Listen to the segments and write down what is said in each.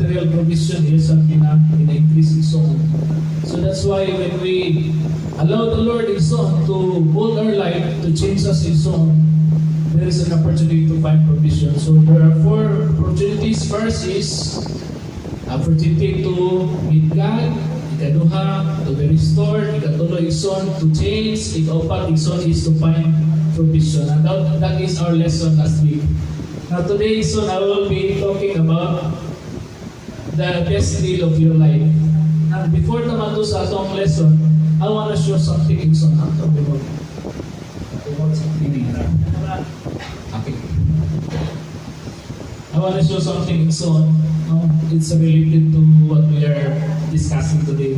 material provision is ang pina-increase, igsoon. So that's why when we allow the Lord, igsoon, to hold our life, to change us, igsoon, there is an opportunity to find provision. So there are four opportunities. First is opportunity to meet God. Ikaduha, to be restored. Ikatulo, igsoon, to change. Ikaupat, igsoon, is to find provision. And that is our lesson last week. Now today, igsoon, I will be talking about the best deal of your life. Now, before naman to sa atong lesson, I want to show something, igsoon. Ang remote. Remote sa TV. Okay. I want to show something, igsoon. No? It's related to what we are discussing today.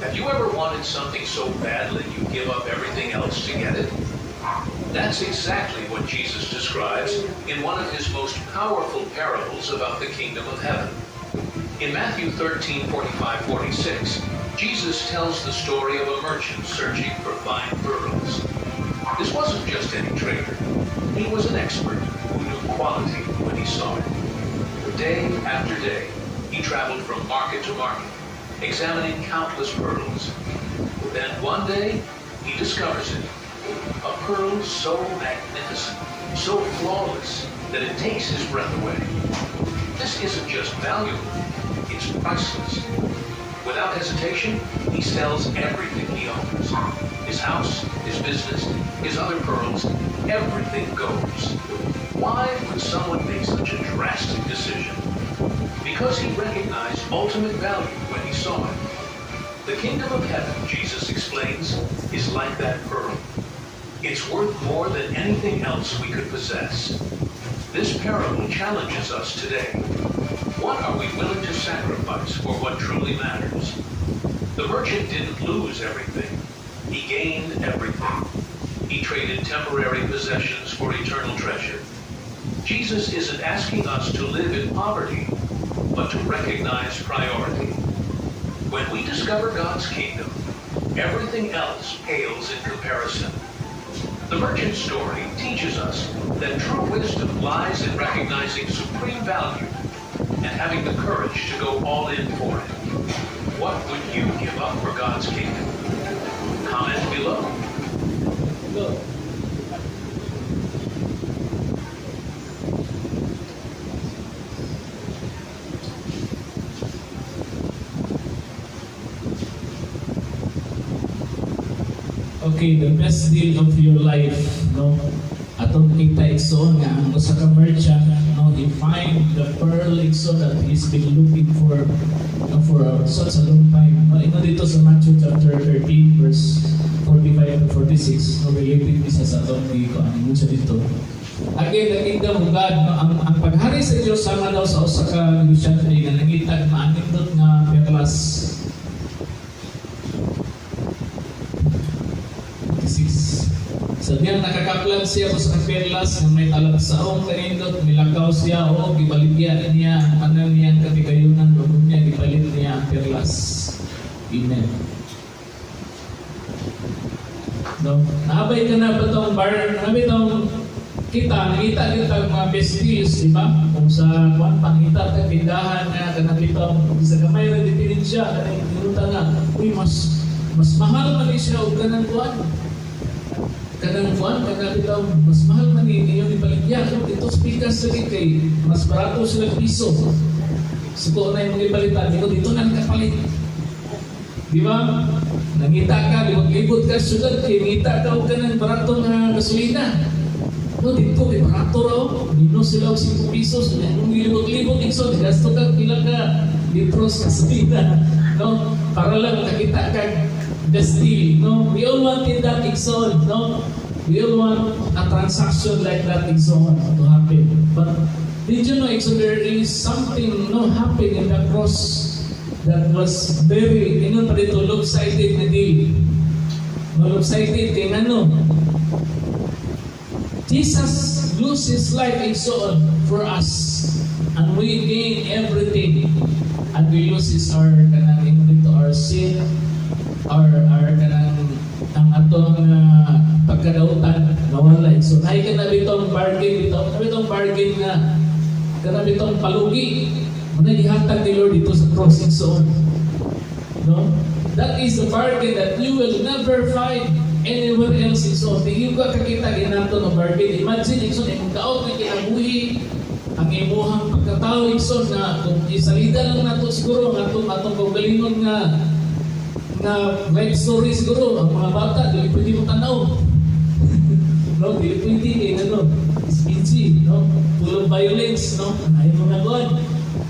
Have you ever wanted something so badly you give up everything else to get it? That's exactly what Jesus describes in one of his most powerful parables about the kingdom of heaven. In Matthew 13, 45, 46, Jesus tells the story of a merchant searching for fine pearls. This wasn't just any trader. He was an expert who knew quality when he saw it. Day after day, he traveled from market to market, examining countless pearls. Then one day, he discovers it. A pearl so magnificent, so flawless, that it takes his breath away. This isn't just valuable, it's priceless. Without hesitation, he sells everything he owns. His house, his business, his other pearls, everything goes. Why would someone make such a drastic decision? Because he recognized ultimate value when he saw it. The kingdom of heaven, Jesus explains, is like that pearl. It's worth more than anything else we could possess. This parable challenges us today. What are we willing to sacrifice for what truly matters? The merchant didn't lose everything. He gained everything. He traded temporary possessions for eternal treasure. Jesus isn't asking us to live in poverty, but to recognize priority. When we discover God's kingdom, everything else pales in comparison. The merchant story teaches us that true wisdom lies in recognizing supreme value and having the courage to go all in for it. What would you give up for God's kingdom? Comment below. Go. Okay, the best deal of your life, no? Atong kita, igsoon, nga ang usa ka merchant, no, he find the pearl, igsoon, that he's been looking for, no, for such a long time. No, ingon didto sa Matthew chapter 13 verse 45 to 46, no, related ni siya sa atong gikuan. Ingon siya didto. Again, the kingdom of God, no, ang paghari sa Dios sama daw sa usa ka negosyante nga nangitag maanindot nga perlas. 46. So diyang nakakaplan siya sa perlas nga may talagsaong kanindot, milakaw siya o gibaligya niya ang tanan niyang katigayunan ug niya gipalit niya ang perlas. Amen. No? Naabay ka na ba tong bar, naabay tong kita, nakita kita mga best deals, di ba? Kung sa kuan pangita ta tindahan nga kanang bitong sa gamay ra diferensya kanang tinuta nga, uy, mas mahal man ni siya og kanang kuan kanang bitaw mas mahal man ni inyong ibaligya, no? Didto sa pikas lagi kay mas barato sila piso, suko na yung mga ipalitan dito, didto na nakapalit, di ba? Nangita ka, libot-libot ka syudad kay ngita ka og kanang barato nga gasolina, no? Didto kay barato raw, minus sila og 5 pesos. Kung libot-libot, igsoon, gasto ka pila ka litros gasolina, no, para lang makakita ka best deal, no? We all wanted that, igsoon, no? We all want a transaction like that, igsoon, to happen. But did you know, igsoon, there is something, no, happen in the cross that was very, ingon pa didto, lopsided na deal. No, lopsided kay ngano? Jesus lose His life, igsoon, for us. And we gain everything. And we lose is our kanang ingon dito, our sin, our kanang ang atong pagkadautan nawala. So ay kana bitong bargain dito, kana bitong bargain nga kana bitong palugi mao na gihatag ni Lord dito sa cross, igsoon. No? That is the bargain that you will never find anywhere else, igsoon. Di ka kakita ginato no bargain. Imagine, igsoon, imong daot nga kinabuhi, ang imuhang pagkatao, igsoon, nga kung isalida lang nato siguro ang atong kaugalingon nga life story, siguro ang mga bata dili pwede mo tanaw. No, dili pwede kay ano, is PG, no? Full of violence, no? Ay mga God.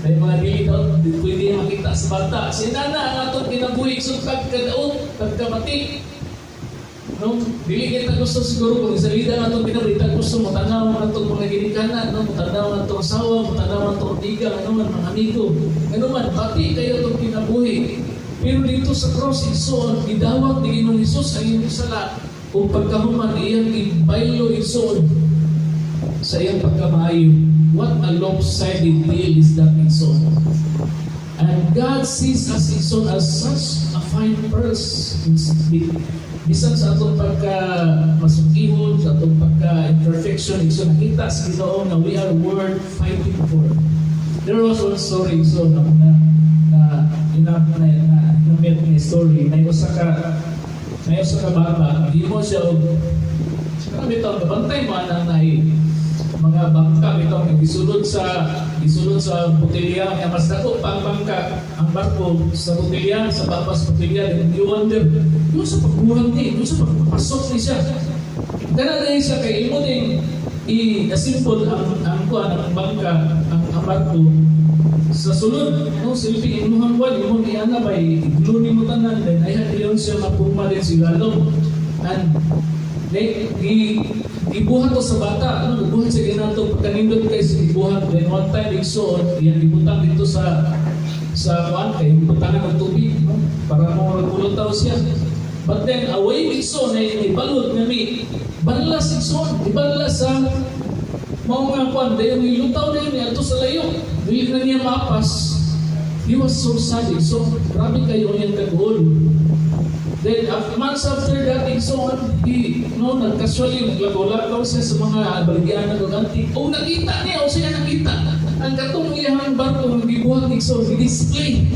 Ay mga dili daw, di pwede makita sa bata. Si nana ang atong kinabuhi sa pagkadaot, pagkamati. No? Dili kita gusto siguro kung isalida ang atong kinabuhi, kita gusto mo tanaw ang atong mga ginikanan, no? Motanaw ang atong asawa, motanaw ang atong tiga, ano man, mga amigo. Ano man, pati kayo atong kinabuhi. Pero dito sa cross, igsoon, gidawat ni Ginoong Hesus ang iyong sala ug pagkahuman iyang gibaylo, igsoon, sa iyang pagkamaayo. What a lopsided deal is that, igsoon. And God sees us, igsoon, as such a fine pearls. Bisan sa atong pagka masukihon, sa atong pagka imperfection, igsoon, nakita sa Ginoo nga we are worth fighting for. There was one story, igsoon, na na met nga story na usa ka bata, himo siya og kana bitaw bantay man ang nahi mga bangka bitaw nga gisulod sa botelya nga mas dako pa ang bangka, ang barko sa botelya, sa babas botelya. Then you wonder yung sa pagbuhat ni yung sa pagpasok ni siya kana dahil siya kay imo ding i-assemble ang kuan, ang bangka, ang barko sa sulod, no? Silbi imuhang kuan, imong iana ba, i-glue nimo tanan, then ay diyon siya mapugma din si lalom. And they, gi gibuhat to sa bata, ano, gibuhat siya ginato pagkanindot kay si gibuhat. Then one time, igsoon, iyang gibutang dito sa kuan kay gibutangan og tubig, no? Para mo magulutaw siya. But then away, igsoon, ay ibalod nga mi banlas, igsoon, ibanlas sa mao nga kuan, dayon nilutaw na yun ato sa layo. Dili na niya maapas. He was so sad. So, grabe kayo ang kaguol. Then, after, months after that, so, he, no, nag-casually, naglagaw-lagaw siya sa mga baligyan ng antik. O nakita niya, o siya nakita. Ang katong iyang barko ng gibuhat, so, display.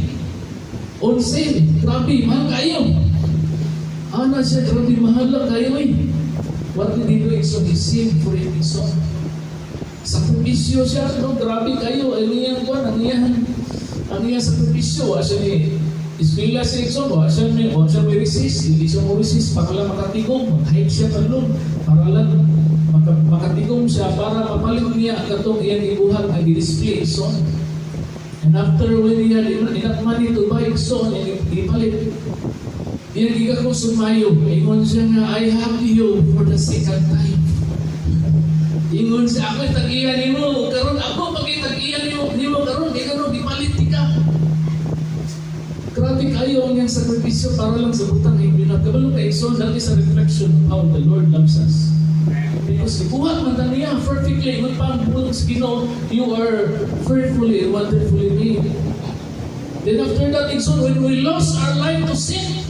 On sale. Grabe, mahal kayo. Ana siya, grabe, mahal lang kayo eh. What did he do? So, he saved for it. So, sakripisyo siya, no? Grabe kayo. Ang iyang kuan, ang iyang sakripisyo, asa ni eskwela si Exxon, wa siya may resist, hindi siya mo resist para lang makatigom, mag-hike siya talon, para lang makatigom siya, para mapalit niya ang katong iyang ibuhat nga gi-display, so. And after when he had enough money to buy, so, iyang ipalit, iyang gigakos sumayo, ingon siya nga, "I have you for the second time." Ingon siya, "Ako tag-iya nimo, karon ako pag-tag-iya nimo karon, di karon gipalit ka." Grabe kayo ang iyang sakripisyo para lang sa butang nga kabalo kay. So that is a reflection of how the Lord loves us. Because gibuhat man ta niya perfectly, ingon pa ang buot sa Ginoo, "You are fearfully and wonderfully made." Then after that, igsoon, when we lost our life to sin,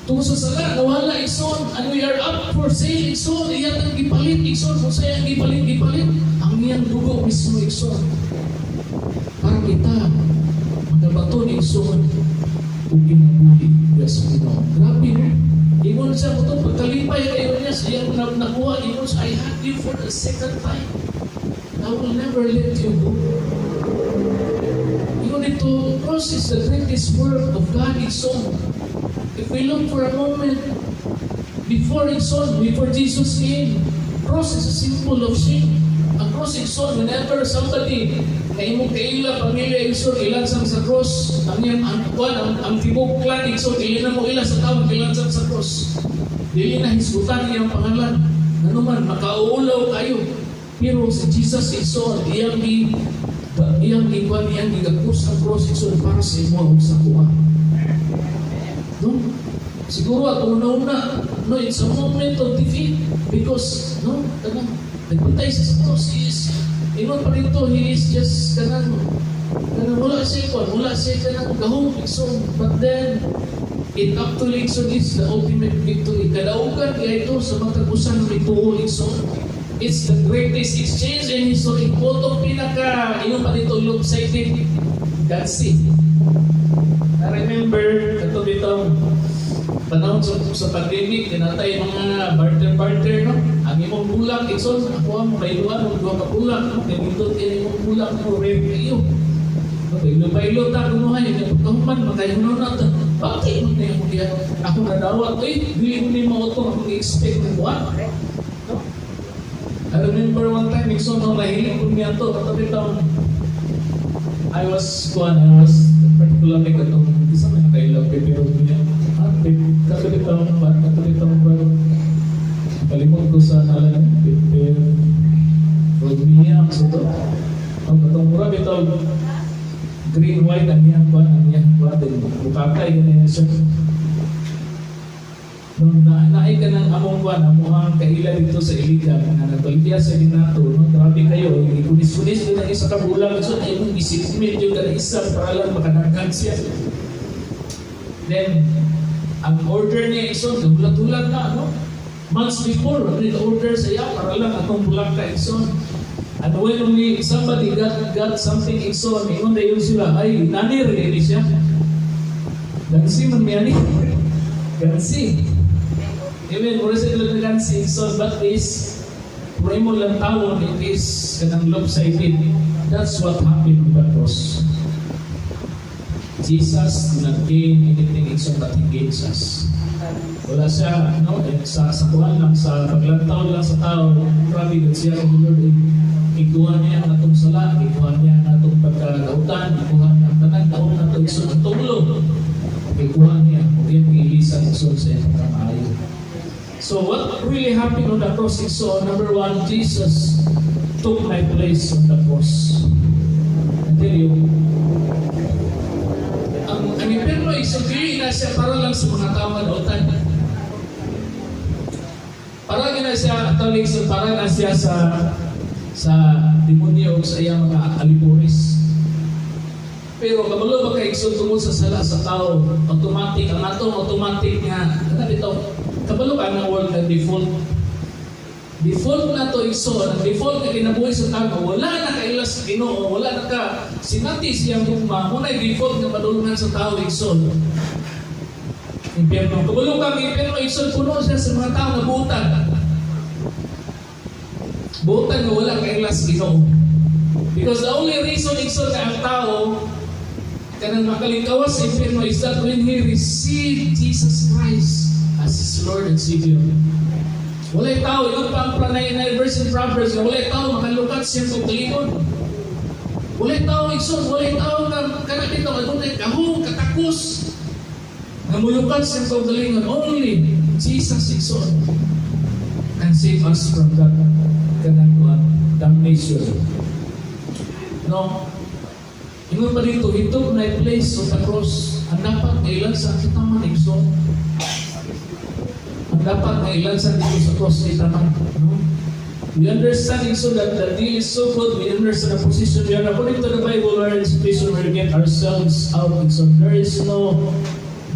tungod sa sala, nawala, igsoon, and we are up for sale, igsoon, iyang ang gipalit, igsoon, kung sa iyang gipalit, gipalit, ang iyang dugo mismo, igsoon. Para kita, magabaton, igsoon, ug kinabuhi diya sa Ginoo. Grabe, no? Ingon siya mo pagkalipay kayo niya sa iyang nakuha, ingon siya, "I had you for the second time. I will never let you go." Ingon ito, cross is the greatest work of God, igsoon. If we look for a moment, before igsoon, before Jesus came, cross is a symbol of shame. Ang cross, igsoon, whenever somebody na imong kaila, pamilya, igsoon, ilansang sa cross, ang iyang, ang, kuan, ang tibok clan, igsoon, dili na mo ila sa tao, ilansang sa cross. Dili na hisgutan iyang pangalan. Ano man, makauulaw kayo. Pero si Jesus, igsoon, iyang gikuan, iyang gigakos ang cross, igsoon, para sa imo ug sa kuha. No? Siguro ato una-una, no, it's a moment of defeat because, no, kanang nagpatay siya sa cross, he is, ingon pa dito, he is just kanang wala siya kwan, wala siya kanang gahom, igsoon. But then, it actually, igsoon, is the ultimate victory. Kadaugan kaya ito sa matag usa nga mituo, igsoon. It's the greatest exchange in history. Mao tong pinaka, ingon pa dito, lopsided gansi. I remember, kato bitong panahon sa pandemic, tinatay mga barter-barter, no? Ang imong bulak, igsoon, ako ang bayluan, og duha ka bulak, no? Kay nindot kay imong bulak mo, rare kayo. No, baylo-baylo ta kunuhay, kay pagkahuman, makahinuno na ta. Bakit mo na yung kaya ako nadawat, eh, dili mo ni mo ito akong i-expect ng buwan. No? I remember one time, igsoon, no, nahilig ko niya to, kato bitong, I was particularly katong, di sa mga kailang pepero niya. Ah, kato bitong ba, kalimot ko sa ngalan niya, pepper, Romia, so to. Ang katong mura bitaw, green, white, ang iyang kuan, then bukakay, ganyan siya. Nung na naay ka ng among kuan, amuhang kaila dito sa Iligan, nga nagbaligya sa ginato, no? Grabe kayo, ikunis-kunis doon ang isa ka bulag, so ay mong isipmit yung kana isa para lang makadaghan siya. Then, ang order niya igsoon, gulat-ulat na, no? Months before, order sa iya para lang atong bulag ka, igsoon. And when we, somebody got something, igsoon, ingon na yun sila, "Ay, nanir, ini siya. Gansi man miya ni. Gansi." Amen. Mura sa ilang gansi, igsoon, but is, kung imo lang tawon, it is kanang lopsided. That's what happened with the cross. Jesus did not gain anything except that He gains us. Wala siya, no? Eh, sa kuhan lang, sa paglantaw lang sa tao, grabe gud siya kung Lord, eh, ikuha niya ang atong sala, ikuha niya ang atong pagkagautan, ikuha niya ang tanang daon nato, igsoon, ang tulo. Ikuha niya, ug iyang giilisan, igsoon, sa iyang pagkamaayo. So what really happened on the cross is so, number one, Jesus took my place on the cross. I tell you, ang impyerno is dili na siya para lang sa mga tao nga dautan. Para na siya, talig, para na siya sa demonyo o sa iyang mga alipores. Pero kabalo ba kay, igsoon, tungod sa sala sa tao, automatic, ang atong automatic nga, ano bitaw, kabalo ka ng world na default. Default na to, igsoon, ang default nga kinabuhi sa tao, wala na kaila sa Ginoo, wala na ka sinati siyang gugma, mao na default nga padulungan sa tao, igsoon. Impyerno. Kabalo ka ang impyerno, igsoon, puno siya sa mga tao nga buutan. Buutan nga wala kaila sa Ginoo. Because the only reason, igsoon, nga ang tao kanang makalingkawas sa impyerno is that when he received Jesus Christ as his Lord and Savior. Walay tao, yun pa ang pranay na verse in Proverbs, nga walay tao makalukat siyang kaugalingon. Walay tao, igsoon, walay tao nga kana dito, adunay gahom, katakos, nga mulukat siyang kaugalingon. Only Jesus, igsoon, can save us from that kanang kuan, damnation. No? Ingon pa dito, He took my place on the cross. Ang dapat nga ilansa kita man, igsoon. Ang dapat nga ilansa dito sa cross kita man. No? We understand so that the deal is so good. We understand the position we are. According to the Bible, we are in a situation where we get ourselves out. So there is no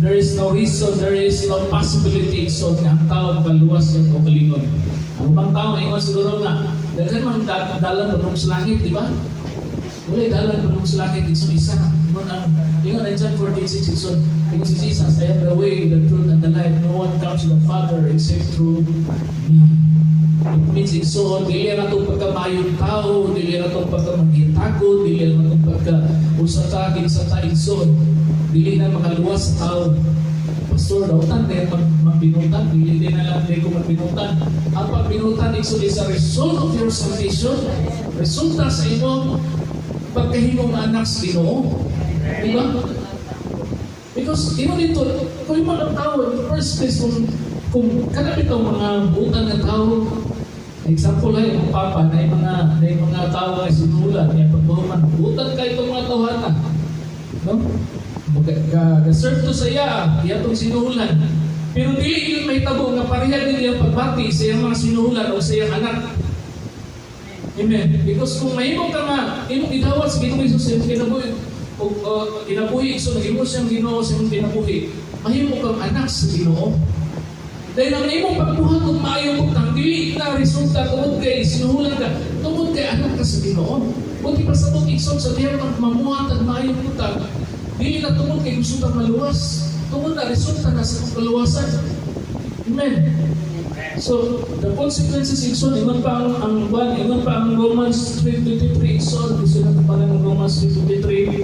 reason, there is no possibility so nga ang tao makaluwas sa kaugalingon. Ang ubang tao, ingon siguro nga, daghan man dalan padung sa langit, di ba? Wala dalan padung sa langit, igsoon, isa. Ingon ang John 14:6, igsoon, ingon si Jesus, "I am the way, the truth, and the life. No one comes to the Father except through me." It means, igsoon, dili na itong pagkamayong tao, dili na itong pagkamanghitago, dili na itong pagka usa ta, kinsa ta, igsoon, dili na makaluwas sa tao. "Pastor, dautan din magbinutan, dili din na lang din ko magbinutan." Ang pagbinutan, igsoon, is a result of your salvation. Resulta sa imong pagkahimong anak sa Ginoo. Di ba? Because, ino dito, kung yung mga tao, in the first place, kung kanang itong mga buutan nga tao, example ay ang papa, na yung mga tao nga sinulan, niya pagbahuman, buutan ka itong mga tawhana. No? Ga serve to sa iya, iya itong sinulan. Pero dili yun mahitabo nga pareha din iyang pagbati sa iyang mga sinuhulan o sa iyang anak. Amen. Because kung mahimo ka nga, imong idawat sa Ginoong Hesus sa imong kinabuhi, o kinabuhi, so nahimo siyang Ginoo sa imong kinabuhi, mahimo kang anak sa Ginoo. Dahil ang imong pagbuhat og maayong butang, dili na resulta tungod kay sinuhulan ka, tungod kay anak ka sa Ginoo. Kung ipasabot, igsoon, sa diha kang mamuhat ang maayong butang, dili na tungod kay gusto kang maluwas, tungod na resulta na sa imong kaluwasan. Amen. So, the consequences, igsoon, ingon pa ang buwan, ingon pa ang Romans 3:23, igsoon, gusto na pa ng Romans 3:23,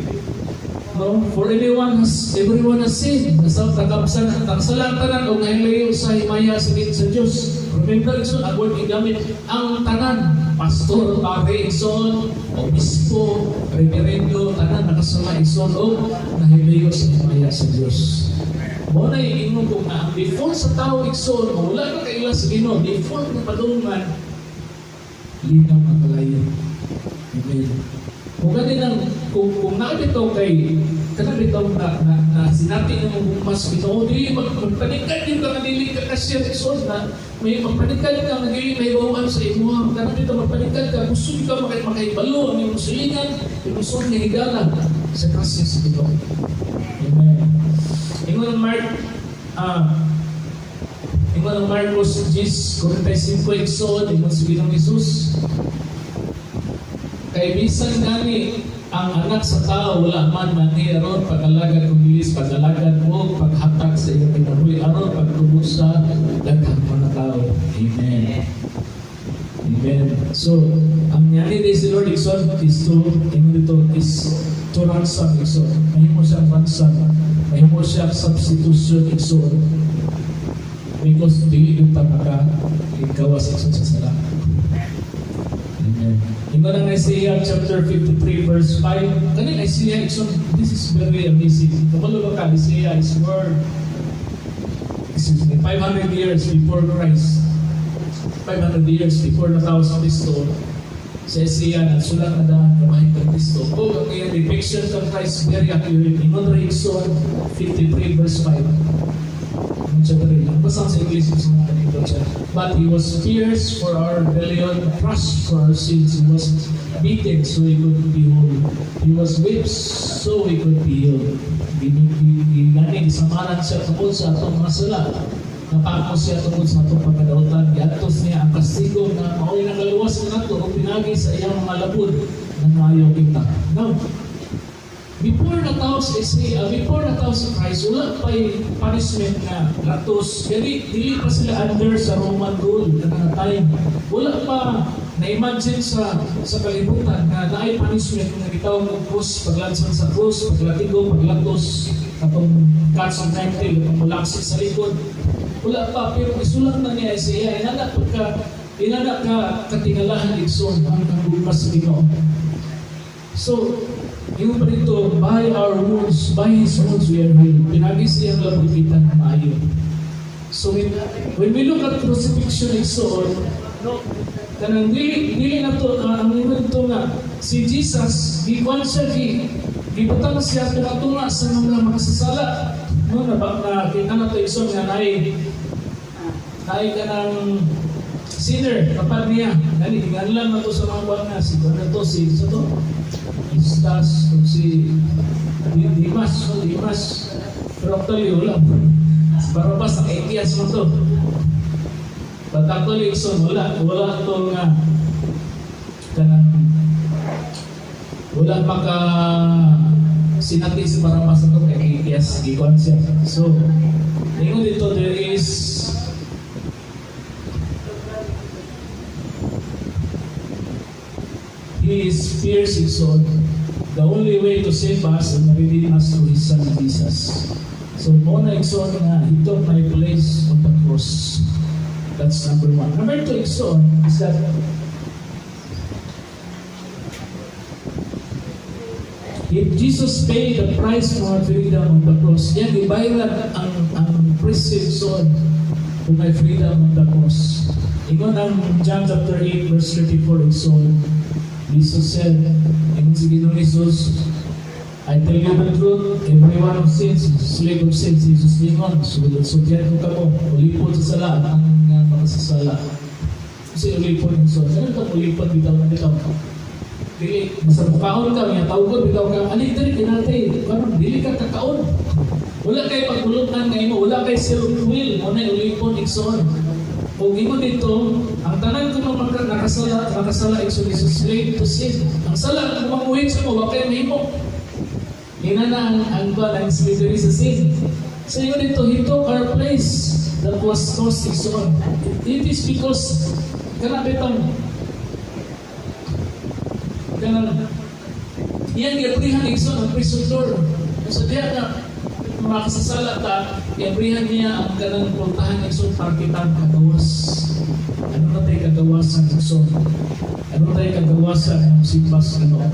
no? For everyone has sinned. Nasa nakabsan ang sala tanan og nahilayo sa himaya sa Dios. Remember, igsoon, ang word gigamit ang tanan, pastor, pare, igsoon, obispo, reverendo, tanan nakasala, igsoon, og nahilayo sa himaya sa Dios. Mao na ingon ko nga ang default sa tao, igsoon, o wala ka kaila sa Ginoo, default nga padulngan linaw nga kalayo. Amen. Kung gani nang kung naa bitaw kay kana bitaw na sinati nga mong mas Ginoo, dili magpanikad din ka nga dili ka kasya, igsoon, na may magpanikad ka nga dili mahibaw sa imuha kana bitaw, magpanikad ka, gusto ka makahibalo ang imong silingan, imong suod nga higala sa grasya sa Ginoo. Amen. Ingon ang Marcos 10:45, igsoon, ingon si Ginoong Hesus, "Kay bisan gani ang Anak sa Tao wala man manhi aron pag-alagad kung dili pag-alagad o paghatag sa iyang kinabuhi aron pagtubos sa daghang mga tao." Amen. Amen. So, ang niani di si Lord, igsoon, is to, ingon dito, is to ransom, igsoon. Mahimo siyang ransom. Mahimo siyang substitution, igsoon. Because dili yung ta maka ikawas, igsoon, sa sala. Amen. Ingon ang Isaiah chapter 53 verse 5. Kaning Isaiah, igsoon, this is very amazing. Kabalo ba ka, Isaiah is more, excuse me, 500 years before Christ. 500 years before natawo sa Kristo, sa Isaiah, nagsulat na daan kamahin kang Kristo. O ang iyang depiction kang Christ, very accurate. Ingon rin, igsoon, 53 verse 5. Ingon siya diri. Ang basa sa English is mga dito siya. "But he was pierced for our rebellion, crushed for our sins. He was beaten so he could be whole. He was whipped so he could be healed." Gani, gisamaran siya tungod sa atong mga sala. Napako siya tungod sa atong pagkadautan. Giantos niya ang kastigo nga mao'y nakaluwas kanato o pinagi sa iyang mga labod nangayo kita. Now, before natawo si Isaiah, before natawo si Christ, wala pa punishment nga latos. Dili, dili pa sila under sa Roman rule na time. Wala pa na-imagine sa kalibutan nga naay punishment nga gitawag og cross, paglansan sa cross, paglatigo, paglatos, atong cats of 90, atong mulaksik sa likod. Wala pa, pero isulat na niya Isaiah, inana ka katingalahan, igsoon, ang gugma sa Ginoo. So, yung pa dito, by our wounds, by His wounds we are healed. Pinagi sa iyang labod kita na maayo. So when we look at crucifixion, igsoon, no, kanang dili dili na to ang ingon dito nga si Jesus gikuan siya, gibutang siya tunga sa mga makasasala, no, na ba na kita na to, igsoon, nga naay kanang sinner kapag niya gani giganlan na to sa mga buwan nga si kuan na to, si sa to Istas o si Dimas, no, Dimas, pero actually wala si Barabas, nakaitiyas mo to. But actually, so wala to nga kanang wala maka sinati si Barabas ato kay itiyas, gikuan siya. So, ingon dito, there is He is pierced, igsoon. The only way to save us and redeem us through His Son Jesus. So, mao na, igsoon, nga He took my place on the cross. That's number one. Number two, igsoon, is that if Jesus paid the price for our freedom on the cross, yan, ibayaran ang presyo, igsoon, for my freedom on the cross. Ingon ang John chapter 8 verse 34, igsoon, Jesus said, ingon si Ginoong Jesus, I tell you the truth, everyone who sins is a slave of sin. Si Jesus ningon, so sultihan ko kamo, ulipon sa sala ang makasasala. Kasi ulipon yung so, ano itong ulipon bitaw na bitaw? Dili, basta mukaon ka, may tawgon, bitaw ka, ali dili, kinatay, parang dili ka kakaon. Wala kay pagpulutan nga imo, wala kay self-will, mao na ulipon, igsoon. Kung imo dito, ang tanan ko mga nakasala, nakasala, igsoon, is a slave to sin. Ang sala, kung mamuhit sa mo, wa kay mahimo. Ina na ang ba, ang slavery sa sin. So yun dito, He took our place that was caused, igsoon. It is because, kana bitong, kanang, yan giabrihan, igsoon, ang prison door. So diya na, makasasala ta, iabrihan niya ang kanang pultahan, igsoon, para kita kagawas. Ano na tayo kagawasan, igsoon? Ano tayo kagawasan ng sipas, ano?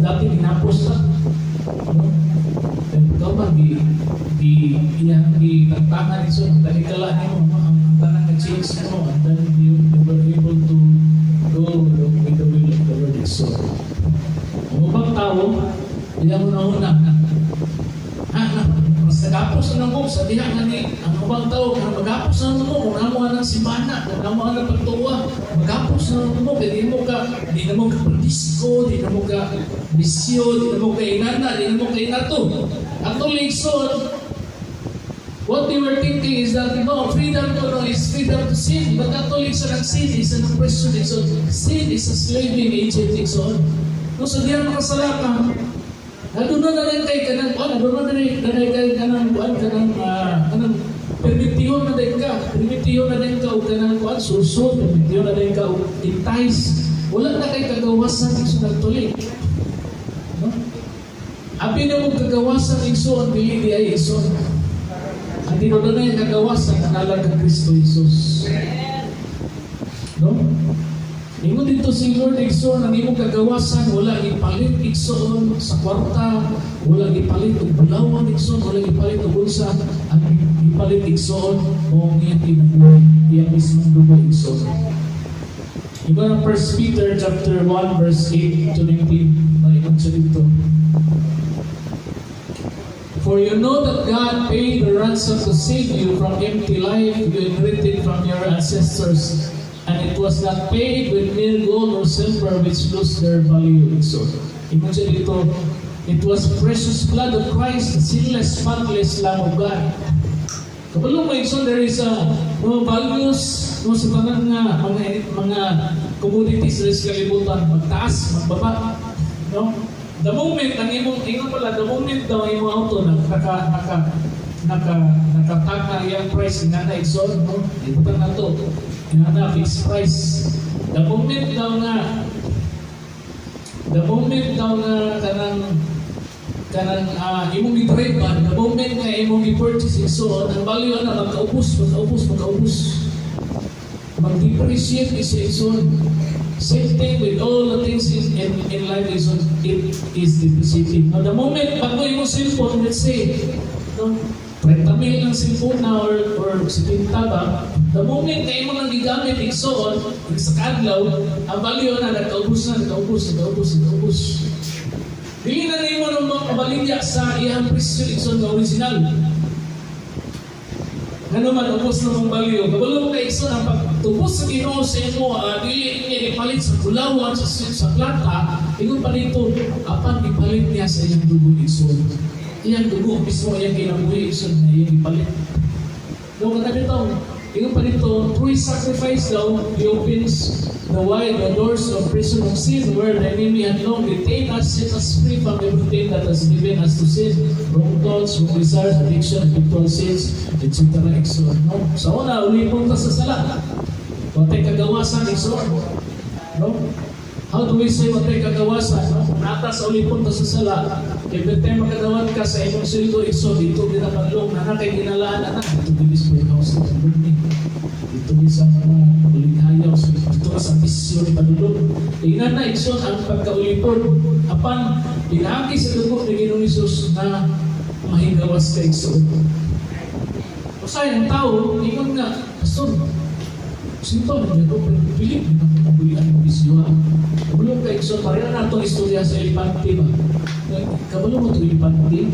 Dati ginapos na. No? Then ikaw ba, gi, gi, iyang gi tantangan, igsoon, ang tanikala nimo, no? Ang tanang na-change mo, and then you were able to go with the will of the Lord, igsoon. Ang ubang tao, iyang una-una, ha, mas nagapos na mo sa diha nga ni ang ubang tao kung magapos na mo kung namo ang simana, kung namo ang pagtuwa, magapos na mo kay di mo ka di na mo ka disco, di na mo ka bisyo, di na mo ka inana, di na mo ka inato. Actually, igsoon, what they were thinking is that no, freedom to no is freedom to sin, but actually sa ang sin is an oppression. So sin is a slaving agent, igsoon, no? So diyan makasala ka, Aduna na rin kay kanang kuan, aduna na rin kay kanang kuan, kanang kanang permitiyon na din ka, permitiyon na din ka og kanang kuan susod, permitiyon na din ka og entice. Wala na kay kagawasan, igsoon, nagtuli. No? Abi na mo kagawasan, igsoon, dili di ay, igsoon. Ang tinuod na yung kagawasan ang ngalan kang Kristo Jesus. No? Ingon dito si Lord, igsoon, ang imong kagawasan wala gipalit, igsoon, sa kwarta, wala gipalit og bulawan, igsoon, wala gipalit og bulsa. Ang gipalit, igsoon, mao ang iyang kinabuhi, iyang mismong dugo, igsoon. Ingon ang 1 Peter chapter 1 verse 8 to 19, maingon siya dito. For you know that God paid the ransom to save you from empty life you inherited from your ancestors, and it was not paid with mere gold or silver, which lose their value. So, ingon siya dito, it was precious blood of Christ, the sinless, spotless Lamb of God. Kabalo mo, igsoon, there is a no values, no, sa tanan nga mga commodities sa kalibutan, magtaas, magbaba, no? The moment ang imong ingon pala, the moment daw ang imong auto naka naka naka nakatag na iyang price nga na, igsoon, no? Ibutang na to. Nga na fixed price. The moment daw nga kanang kanang imong gi-drive ba, the moment nga imong gi-purchase, igsoon, ang value na magkaubos, magkaubos, magkaubos. Mag-depreciate is, igsoon. Same thing with all the things in life is it is depreciating. Now, the moment bago imong cellphone, let's say, no, 30 mil ang cellphone na or 70 ba, the moment na imong ang gigamit, igsoon, sa kadlaw, ang value na nagkaubos na, nagkaubos, nagkaubos, nagkaubos. Dili na nimo nang makabaligya sa iyang presyo, igsoon, nga original. Ngano man ubos na mong value. Kabalo mo kay, igsoon, ang pagtubos sa Ginoo sa imo, dili niya ipalit sa bulawan, sa plata, ingon pa dito, apan ipalit niya sa iyang dugo, igsoon. Iyang dugo mismo, iyang kinabuhi, igsoon, na iyang ipalit. No, kada dito, ingon pa dito, through His sacrifice daw, He opens the wide the doors of prison of sin where the enemy had long detained us, set us free from everything that has given us to sin, wrong thoughts, wrong desires, addiction, habitual sins, etc. Igsoon. No? Sa una, ulipon ta sa sala. Watay kagawasan, igsoon. No? How do we say watay kagawasan? No? Kung nata sa ulipon ta sa sala, every time makadawat ka sa imong sildo, igsoon, dito ginapanlong, na kay ginalaan, anak, dito ginis warehouse, dito sa mga ulighayaw, dito ka sa bisyo ni padulong. Tingnan na, igsoon, ang pagkaulipon. Apan, pinaagi sa dugo ni Ginoong Hesus na mahigawas ka, igsoon. Usay ang tao, ingon nga, "Pastor, sinto na ko, pero pili, hindi na ko kabulian ng bisyo ha." Bulong ka, igsoon, pareha na itong istorya sa elepante ba? Kabalo mo ito elepante.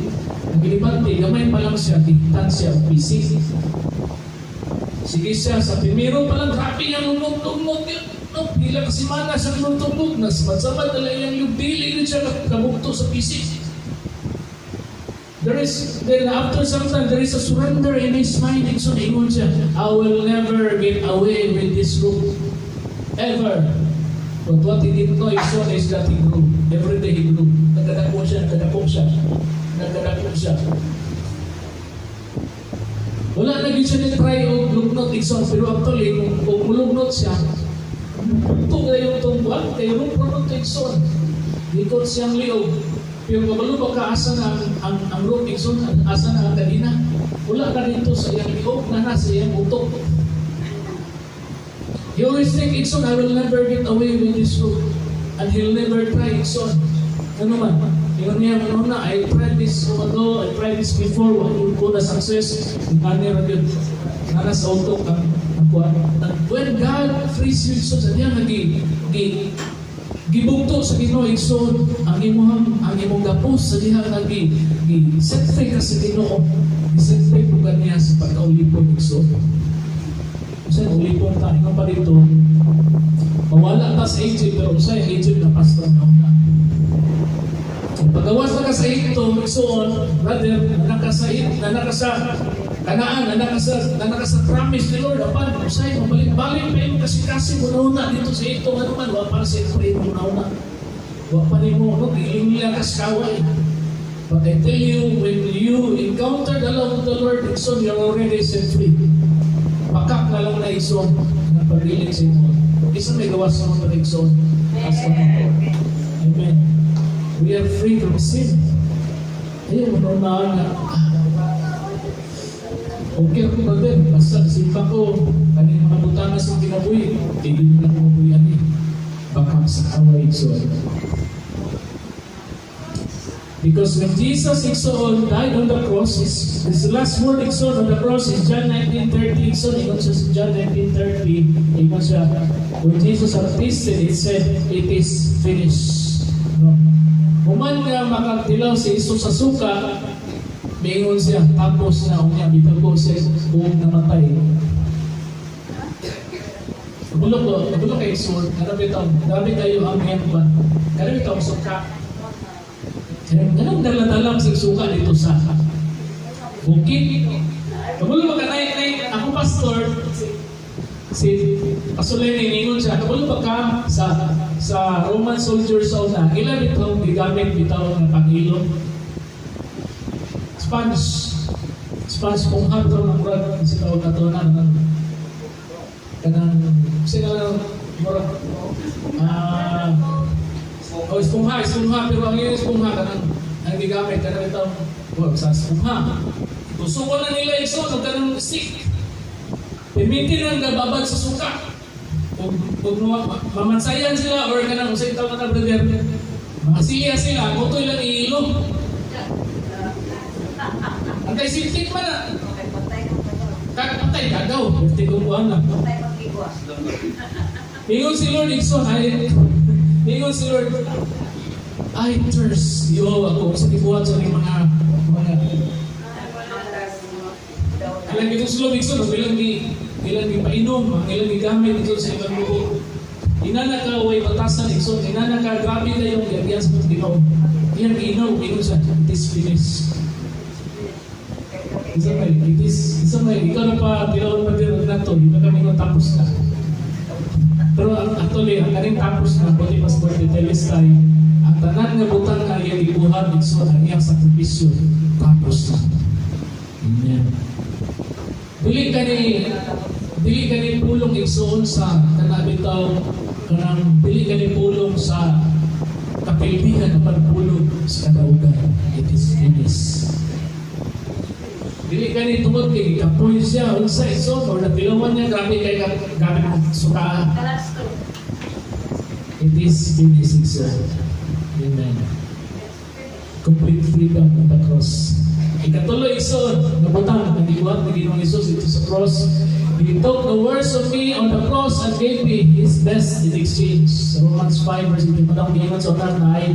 Ang elepante, gamay pa lang siya, gihitan siya og pisik. Sige siya, sa primero pa lang, grabe niyang lumog-lumog yun. No, pila ka semana siya lumog-lumog. Nasabad-sabad na lang iyang lugdili yun siya kabugto sa pisik. Then after some time, there is a surrender in his mind. So, ingon siya, "I will never get away with this rope. Ever." But what he didn't know, igsoon, is that he grew. Every day he grew. Nagkadako siya, nagkadako siya. Nagkadako siya. Wala na gyud siya ni-try og lugnot, igsoon. Pero actually, kung mulugnot siya, ito na yung tungkuan, kay rope ro to, igsoon. Likot siyang liog. Pero kabalo ba ka asa na ang rope, igsoon, asa na ang kadina? Wala na dito sa iyang liog, na nasa iyang utok. He always think, igsoon, "I will never get away with this rope." And he'll never try, igsoon. Ano man? Ingon niya, ano na, "I tried this ago, I tried this before, wala ko na success." Ngani ra gyud. Nana sa utok ang kuan. And when God frees you, igsoon, sa niya nga gi gibugto sa Ginoo, igsoon, ang imong gapos sa diha nga gi set free ka sa Ginoo. Gi-set free po ka niya sa pagkaulipon, igsoon. Kasi ulipon ta, ingon pa dito, mawala ta sa Egypt, pero sa Egypt na pastor na una. Kung pagawas na ka sa Egypto, igsoon, brother, nana ka sa Kanaan, nana ka sa promise ni Lord, apan, usay, mabalik-balik pa yung kasi-kasi mo na dito sa Egypto, ano man, wa pa sa free mo na una. Wa pa nimo, no, giling ka sa kaway. But I tell you, when you encounter the love of the Lord, igsoon, you're already set free. Pakak na lang na, igsoon, na pag-ilig sa imo. Isa may gawas sa mga, igsoon. Hasta mo. Amen. We are free from sin. Ayun, ano na nga. Okay ako, brother. Basta simpa ko, kaning mga butanga sa kinabuhi, hindi mo lang mabuhian eh. Baka sa away, igsoon. Because when Jesus, igsoon, died on the cross, his last word, igsoon, on the cross is John 19:30. Igsoon, ingon siya sa John 19:30, ingon siya, when Jesus had tasted, he said, "It is finished." No? Human nga makatilaw si Jesus sa suka, miingon siya, "Tapos na," unya, bitaw ko siya buong namatay. Kabalo ko, kabalo kay igsoon, grabe taong, grabe kayo ang iyang ba? Grabe taong suka. Ganun dala-dala sa suka dito sa bukid. Kabalo ba ka nay, ako pastor, si Pastor Lenny, ningon siya, kabalo ba ka sa Roman soldiers sa una, ilan bitaw gigamit bitaw ng pangilo? Sponge. Sponge kung hapro ng murag sa tawag na to na kanang kanang sino lang murag oh, espongha, espongha, pero ang iyong espongha kanang ang gigamit kanang itong oh, sa espongha. Tusuko na nila, igsoon, og kanang stick. Permiti lang nababad sa suka. Kung mamansayan sila or kanang unsay tawag na, brother, mga siya sila, kutoy lang iilom. Ang kay sintik man na. Kag patay gagaw, perti kong kuan na. Ingon si Lord, igsoon, ay ingon si Lord, "I thirst." Yo ako sa gibuhat sa mga ilang gitong igsoon, ilang gipainom, ang ilang gigamit ito sa ilang lubog. Inana ka way batasan, igsoon, inana ka grabe kayong giagyan sa Ginoo. Iyang giinaw, ingon siya, "It is finished." Isa may, it is, isa may, ikaw na pa, tilawan pa din nato, di ba kami nga tapos na. Pero actually, ang kaning tapos na, buti mas tetelestai, ang tanan nga butang nga iyang gibuhat, igsoon, ang iyang sakripisyo, tapos na. Amen. Dili ka ni pulong, igsoon, sa kana bitaw kanang dili ka ni pulong sa kapildihan apan pulong sa kadaugan. It is finished. Dili ka ni tungod kay gikapoy siya unsa, igsoon, or natilawan niya grabe kay grabe suka. It is finished, igsoon. Amen. Complete freedom on the cross. Ikatulo, igsoon, nabutang, nagibuhat ni Ginoong Hesus dito sa cross. He took the worst of me on the cross and gave me His best in exchange. Sa Romans 5 verse 18, madang giingon sa unan na ay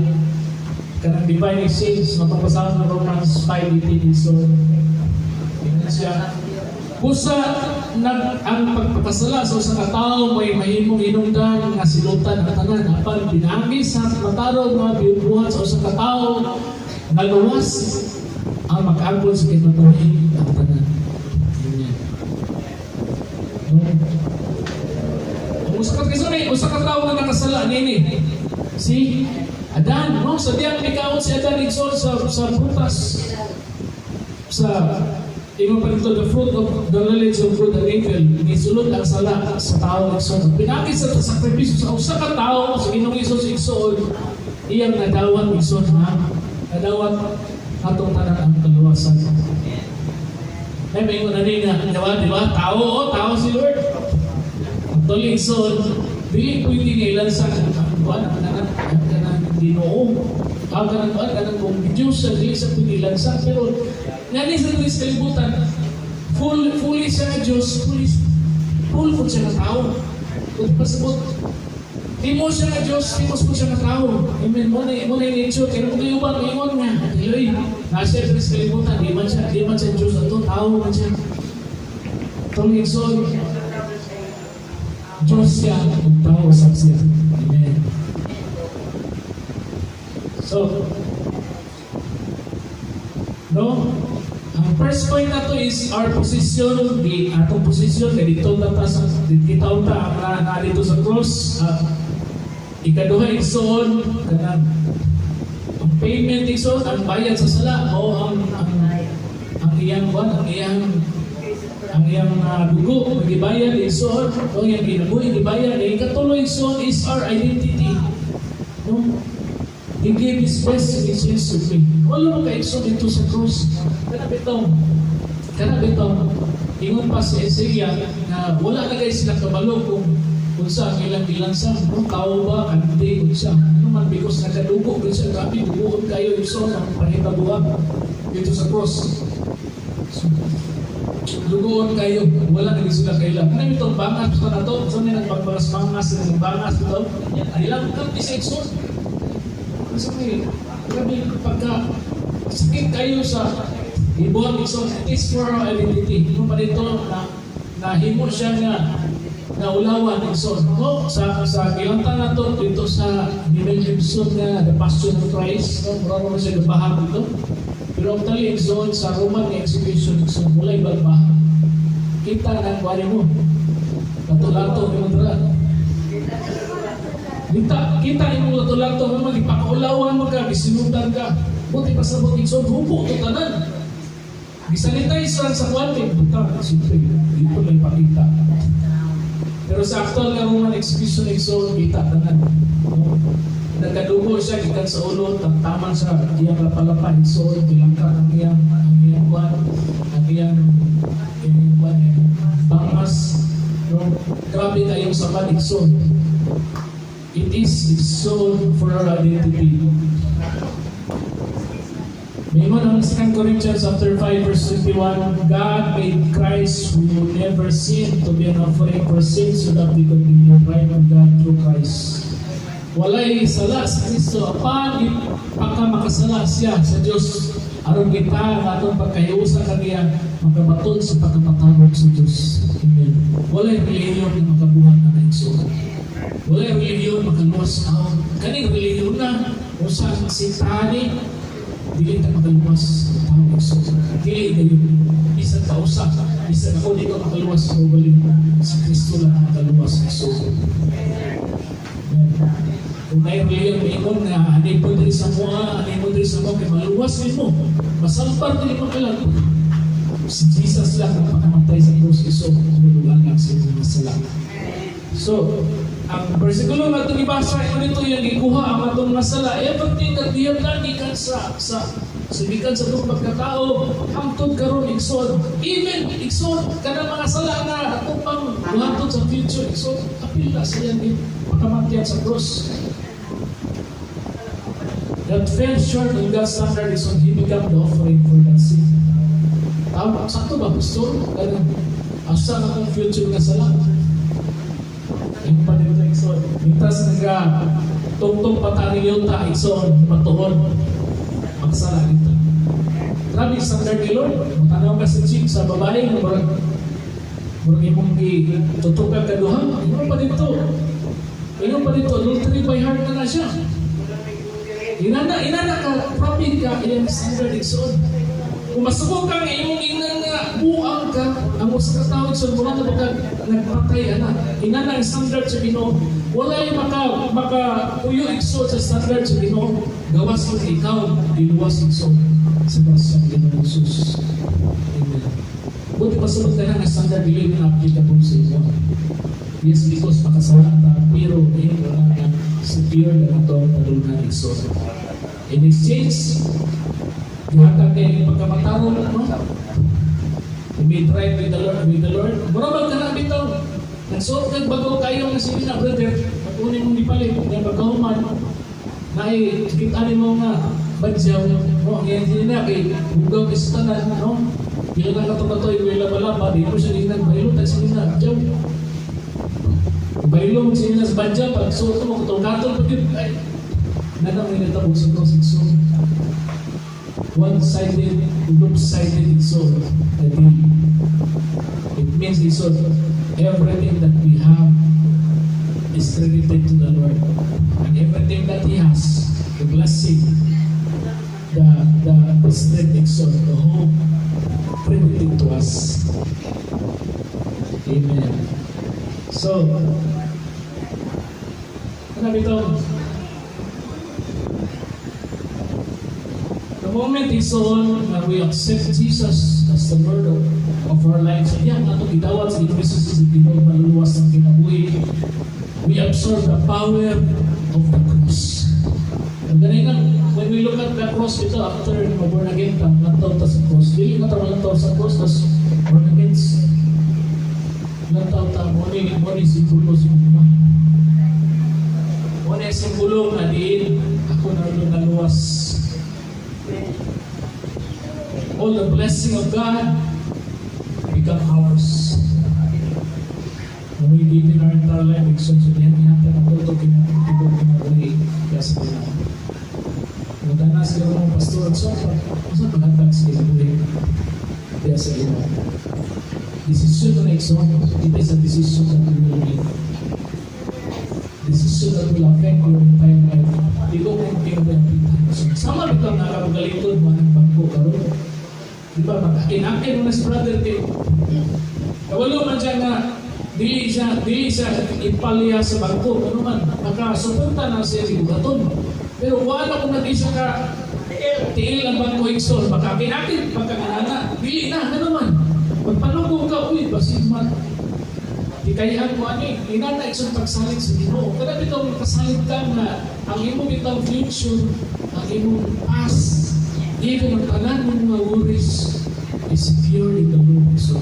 Kanang divine exchange, mapapasahon ng Romans 5:18. So, tingnan siya. Busa nag ang pagpakasala sa usa ka tawo may mahimong hinungdan nga silutan ang tanan, apan pinaagi sa matarong nga bibuhat sa usa ka tawo naluwas ang mag-agol sa kinabuhi ang tanan. Amen. No? Ang usa ka kasi usa ka tawo nga nakasala nini si Adan, no? Sa diyang mikaon si Adan, igsoon, sa prutas sa ingon pa dito, the fruit of the knowledge of good and evil, nisulod ang sala sa tao, igsoon. Pinaagi sa sakripisyo sa usa ka tawo, sa Ginoong Hesus, igsoon, iyang nadawat, igsoon, ha, nadawat atong tanan ang kaluwasan. Ay, may ingon na nga, di ba? Di ba? Tao, oh, tao si Lord. Actually, igsoon, dili pwede nga ilansa ang kuan, ang kanang Ginoo. Ang kanang kuan, kanang kung Diyos siya, dili siya pwede ilansa. Pero, ngani sa dili sa kalibutan, fully siya nga Diyos, full po siya nga tao. Kung pasabot, timo siya nga Diyos, timos po siya nga tao. Amen. Mo na yung nature. Kaya kung yung uban, ingon nga, dili, nasa siya sa kalibutan, di man siya Diyos, ato, tao man siya. Itong igsoon, Diyos siya, ug tao sab siya. Amen. So, no? Ang first point na to is our position, di atong position, kay dito na ta sa dito ta ang na dito sa cross. Ikaduha, igsoon, kanang ang payment, igsoon, ang bayad sa sala o ang iyang kuan, ang iyang dugo gibayad, igsoon, o iyang kinabuhi gibayad. Ikatulo, igsoon, is our identity. No? He gave His best in His to me. Wala mo ka-igsoon dito sa cross. Kana bitong, ingon pa si Isaiah na wala na guys sila kabalo kung sa ang ilang gilansang, no, tao ba, kante, kung siya. Ano man, because nakadugo, kung siya, grabe, dugoon kayo, igsoon, ang pahitabuha dito sa cross. So, dugoon kayo, wala na sila kailan. Ano itong bangas pa na to? So, may nagpagbangas-bangas, nagbangas ito. Ilang kampi sa igsoon. Kasi may, grabe, pagka sakit kayo sa ibuhat, igsoon, it is for our identity. Yung pa dito, na nahimo siya nga naulawan, igsoon. No? Sa gilanta na to, dito sa ni Mel Gibson nga The Passion of Christ, no? Mura mo siya gabahag dito. Pero actually, igsoon, sa Roman nga execution, igsoon, walay balbaha. Kita ng wali mo. Lato-lato, yung dra. Kita, kita imong lato-lato mo, magipakaulawan mo ka, gisinutan ka. Buti pa sa buti, igsoon, hubo to tanan. Gisanitize lang sa kwan, kay buta, siyempre, dito may pakita. Pero sa actual nga Roman execution, igsoon, kita tanan. No? Nagkadugo siya gikan sa ulo, tamtaman sa iyang lapalapa, igsoon, tilangka ang iyang kwan, ang iyang kwan, bangas, no? Grabe kayong samad, igsoon. It is, igsoon, for our identity. Mingon ang 2 Corinthians chapter 5 verse 21, "God made Christ who never sinned to be an offering for sin so that we could be made right with God through Christ." Walay sala si Kristo apan ipakamakasala siya sa Dios aron kita ang atong pagkahiusa kaniya makabaton sa pagkamatarong sa Dios. Amen. Walay relihiyon nga makabuhat na igsoon. Walay relihiyon makaluwas sa tao. Kaning relihiyon na usa ang sitani, dili ta makaluwas sa tao, igsoon. Dili gayon. Bisan kausa, bisan ako, di ko makaluwas sa kaugalingon. Si Kristo lang ang makaluwas, igsoon. Amen. Kung may relihiyon maingon nga ani po diri sa mua, ani mo diri sa mua kay maluwas nimo. Masalbar dili mo kalag. Si Jesus lang ang pakamatay sa krus iso kumulugan lang sa imong mga sala. So, ang bersikulo nga itong ibasa, ito nito yung gikuha ang atong mga sala. Everything that we have done, gikan sa gikan sa atong pagkatao, hangtod karon, igsoon. Even, igsoon, kanang mga sala nga atong pang buhaton sa future, igsoon, apil na sa yan, pakamatyan sa cross. That fell short of God's standard is when He become the offering for that sin. Tama, sakto ba, Pastor? Ganun. Asa na akong future nga sala? Yung pa dito, igsoon. Mintas nga, tungtong pa ta ni yuta, igsoon, matuon. Magsala dito. Grabe standard ni Lord. Matanaw ka sa chick, sa babae, nga murag imong gitutukan ka duha. Ingon pa dito. Ingon pa dito, adultery by heart na na siya. Inana ka, grabe ka, iyang standard, igsoon. Kung masuko ka nga imong ingnan nga buang ka, ang usa ka tawo, igsoon, mura na ba ka nagpatay ana. Inana ang standard sa Ginoo. Walay maka puyo, igsoon, sa standard sa Ginoo. Gawas kung ikaw giluwas, igsoon, sa grasya ng Ginoo Jesus. Amen. Buti pasulod ka na nga standard dili na applicable sa imo. Yes, because makasala ta, pero imo na nga secure na ato padulngan, igsoon. In exchange, gihatag kay pagkamatarong, no? We made right with the Lord, with the Lord. Mura ba ka na bitaw? Nagsuot kag bago kayo nga sige na, brother. Pag unin mong gipalit, nga pagkahuman, naay kita nimo nga badyaw, no? Ang iyang na kay hugaw kay sa tanan, no? Pila na kato katoy way laba-laba, di mo siya tingnan, baylo tayo sa nina, badyaw. Baylo mo siya sa badyaw, pag suot mo, katong-katong pag yun, ay, nanang may natabo sa cross, igsoon. One-sided, lopsided, igsoon, the deal. It means, igsoon, everything that we have is credited to the Lord. And everything that He has, the blessing, the strength, igsoon, the hope, credited to us. Amen. So, ano bitaw? The moment is on na we accept Jesus as the Lord of our lives, yan, ato gidawat sa Ginoo Jesus sa Ginoo maluluwas ng kinabuhi, we absorb the power of the cross. Ang ganun lang, when we look at the cross ito, after maborn again ta, lantaw ta sa cross. Dili na ta malantaw sa cross, tas born again. Lantaw ta, mo ni simbolo sa gugma. Mo ni simbolo nga diin ako na naluwas. All the blessing of God become ours. When we give in our entire life, igsoon, so diyan nihatag ang todo kinatibok kinabuhi kaya sa Ginoo. Kung tanan siguro mga pastor, so, sa paghatag sa kinabuhi kaya sa Ginoo. Decision na, igsoon, it is a decision that we will make. Decision that will affect your entire life. Di ko kung tingnan. Sama bitaw nakapagaliton mo ang bangko karon. Di ba, mag-akin-akin mo na si brother kay kawalo man siya nga dili siya ipalya sa bangko ano man makasuporta na siya si buhaton. Pero wala kung nag-isa ka tiil ang bangko, igsoon, makakin-akin pagkakanana dili na ano man pagpanugo ka, uy, basin man di kayaan mo ani inana, igsoon, pagsalig sa Ginoo. Kada bitaw kasalig ka nga ang imong bitaw future, ang imong past, even ang tanan mong mga worries is secure in the Lord. So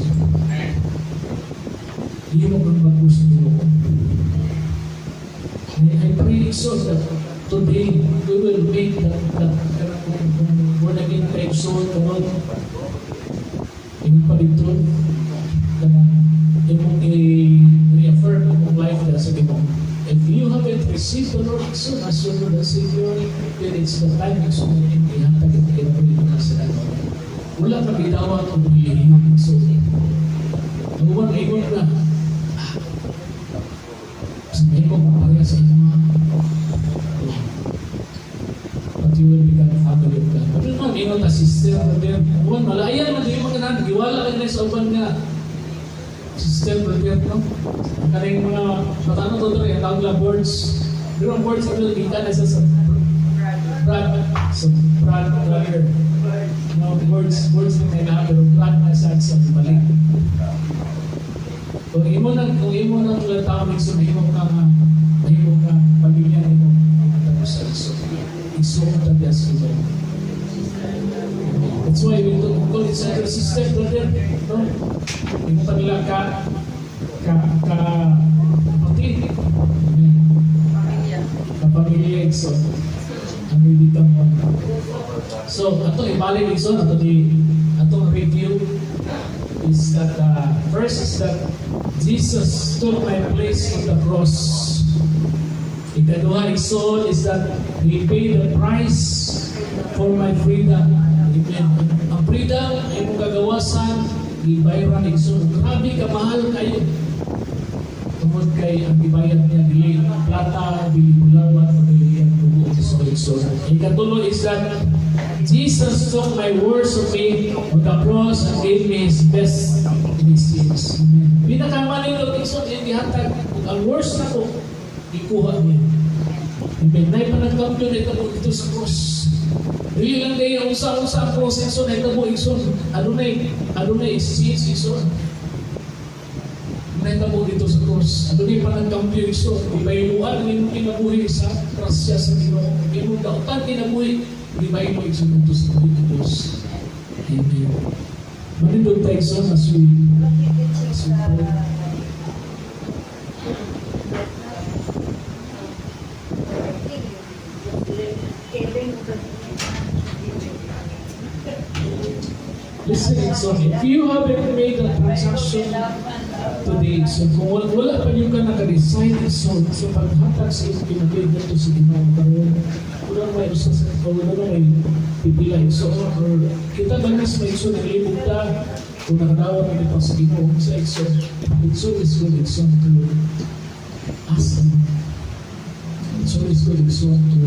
imo kang bangko sa Ginoo. I pray, igsoon, that today we will make that kung born again ka, igsoon, karon imong palintun kanang imong i-reaffirm imong life na sa Ginoo. If you haven't received the Lord, igsoon, as your Lord and Savior, then it's the time, igsoon, nga imong ihatag imong kinabuhi na sa Ginoo. Wala ka gidawat og lihim, igsoon. Ang uban ingon na, ah, sa mahimo kong pareha sa imo. But you will become a family of God. Pero man, ingon ta sister, brother. Uban, malayan man, di mo ganahan. Giwala ka na sa uban nga sister, brother, no? Ang kaning mga, matano to dre, ang tawag lang boards. Pero ang boards, ito, kita na sa Brad, sa Brad, brother. No, boards, boards na kailangan, pero Brad na sa balik. Kung imo nang tulad tao, igsoon, mahimo ka, pamilya nimo, ang sa igsoon. Igsoon ka tabi sa Ginoo. That's why we don't call each other sister, brother. No? Imo pa nila ka kapatid. Amen. Kapamilya, igsoon. Ang we become one. So, ato ibalik, igsoon, ato di atong review is that first is that Jesus took my place on the cross. Ikaduha, igsoon, is that He paid the price for my freedom. Amen. Ang freedom ay imong kagawasan, gibayaran, igsoon. Grabe ka mahal kayo. Tungod kay ang gibayad niya dili plata, dili bulawan, kundi ang dugo ni so, igsoon. Ikatulo is that Jesus took my worst of me on the cross and gave me His best in exchange. Amen. Pinakamanindot, igsoon, iyang gihatag. Kung ang worst nako, ikuha niya. Amen. Nay panagkambyo na itabo dito sa cross. Dili lang kay unsa-unsa ang proseso na itabo, igsoon. Adunay exchange, igsoon. Na itabo dito sa cross. Adunay panagkambyo, igsoon. Ibayluan ang imong kinabuhi sa grasya sa Ginoo. Imong dautan kinabuhi, ibaylo, igsoon, dito sa Diyos. Amen. Manindot tayo, igsoon, as we pray. Listen, so if you haven't made a transaction today, so kung wala pa gyud ka naka-decide so sa paghatag sa imong kinabuhi ngadto sa Ginoo karon, wala may usa sa o wala may pipila, so or kita ba nas may igsoon naglibog ta kung nakadawat na dito sa Ginoo sa igsoon, it's always good, igsoon, to ask Him. It's always good, igsoon, to